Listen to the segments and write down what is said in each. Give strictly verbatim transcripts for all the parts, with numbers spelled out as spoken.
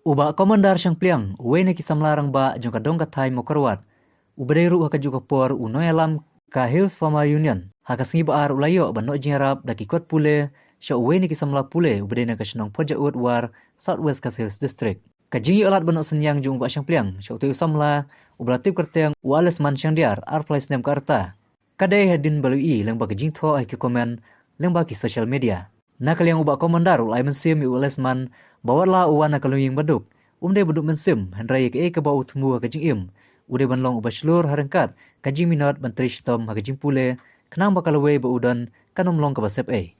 U Bah Commander Shangpliang, uwei na ki samla rangbah jong ka dong ka thaiñ Mawkyrwat, uba dei ruh ha kajuh ka por u nongïalam ka Hills Farmer Union, ha ka sngi Ba-ar u la ïoh ban noh jingïarap da ki kot pule sha uwei na ki samla pule uba dei na ka shnong Phojaud War, South West Khasi Hills District. Ka jingïoh lad ban noh synñiang jong u Bah Shangpliang sha utei u samla uba la tip kyrteng u Alesman Shangdiar, arphew lai snem ka rta, ka dei hadien ba la ïohi lyngba ka jingthoh ha ki comment lyngba ki social media. Na ka liang u Bah Commander u la ai mynsiem ïa u Alesman ba wat la u wan na ka longïing baduk, um dei ba duk mynsiem, hynrei ïa kaei kaba u thmu ha ka jingim, u dei ban long uba shlur ha ryngkat ka jingminot ban trei shitom ha ka jingpule, khnang ba ka lawei ba u don kan ym long kaba sepei.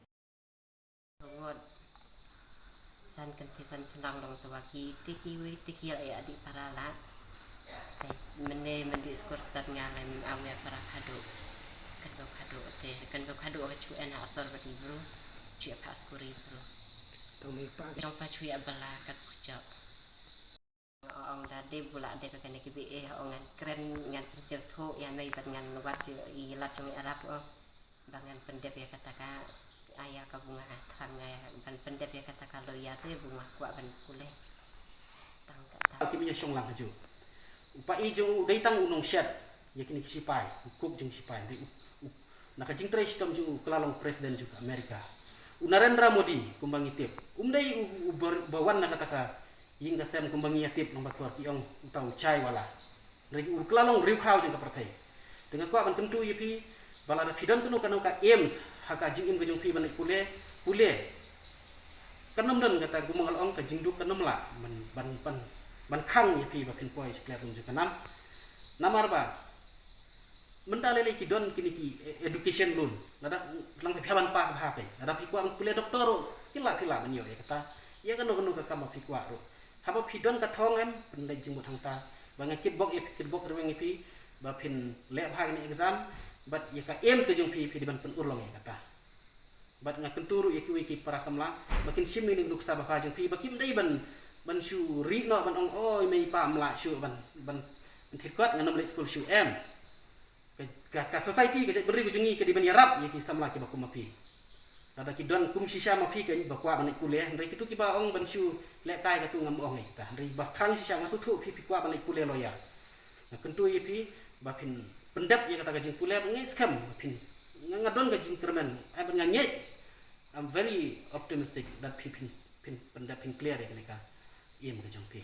Ngot san kynthei san shynrang dong twa ki te kiwei te ki ïa dih para la. Te mynne myndu skor stad nga lem awer para khadduh. Kan ba khadduh te kan ba khadduh ka chu en ha asor ba di bru. Chu ïa pha skor i bru. Jong pa chu ïa bala kat kujok. Ong da de bula de ka kane ki bi eh ong ngan kren ngan pynsiew thuh ïa mei bad ngan wad ïa i lad jong i arap ong. Ba ngan pyndep ïa kata ka aya ka bunga tram nga ïa ban pyndep ïa kata ka lawyer te bunga kwah ban pule. Tang kata. Ki mih ïa shong lang haju. U pa i jong u dei tang u nongshet ïa kine ki sipai, u kuk jong sipai, dei u, u, na ka jingtrei shitom jong u kylla long president jong ka America. U Narendra Modi kumba ngi tip. Um dei u, u bar, ba wan na kata ka ïing ka sem kumba ngi ïa tip nang ba kwah ki ong uta u chai wala. Hynrei u kylla long riewkhraw jong ka pyrthei. Te nga kwah ban kyntu ïa phi ba lada phi don kano kano ka aims ha ka jingim ka jong phi ban leit pule, pule. Kan ym don kata kumba nga la ong ka jingduk kan ym lah ban, ban, ban, ban khang ïa phi ba phin poi sha klet rum jong ka nam. Namar ba mynta lei lei ki don kine ki e-, education loan. Lada lang phi ban pass bha phi. Lada phi kwah ban pule doktor ruh ki lah, phi lah ban ïoh ïa kata. Ïa kano kano ka kam ba phi kwah ruh. Haba phi don ka thong em, pynleit jingmut hangta. Ba nga kitbok ïa phi, kitbok ruh ïa phi ba phin leh bha kane exam, bad ïa ka aims ka jong phi, phi dei ban pynurlong ïa kata. Bad nga kyntu ruh ïa kiwei ki para samla ba kin shim ïa kane ka nuksa ba pha jong phi ba kim dei ban, ban shu rieh noh ban ong, "Oi, mei pa, ym lah shuh ban, ban, ban thied kot, ngan ym leit skul shuh," em. Ka, ka, ka society, ka jaitbynriew ka jong ngi ka dei ban ïarap ïa ki samla kiba kum ma phi. Lada ki don kum shisha ma phi kein ba kwah ban leit pule, hynrei kito kiba ong ban shu lehkai, kato ngam ong ïa kata. Hynrei ba thrang shisha nga sngewthuh phi, phi kwah ban leit pule lawyer. Nga kyntu ïa phi ba phin pyndep ïa kata ka jingpule, ba ngeit skhem ba phin, nga, nga don ka jingkyrmen, ai, ba nga ngeit, I'm very optimistic that phi phin, phin pyndep, phin clear ïa kane ka aim ka jong phi.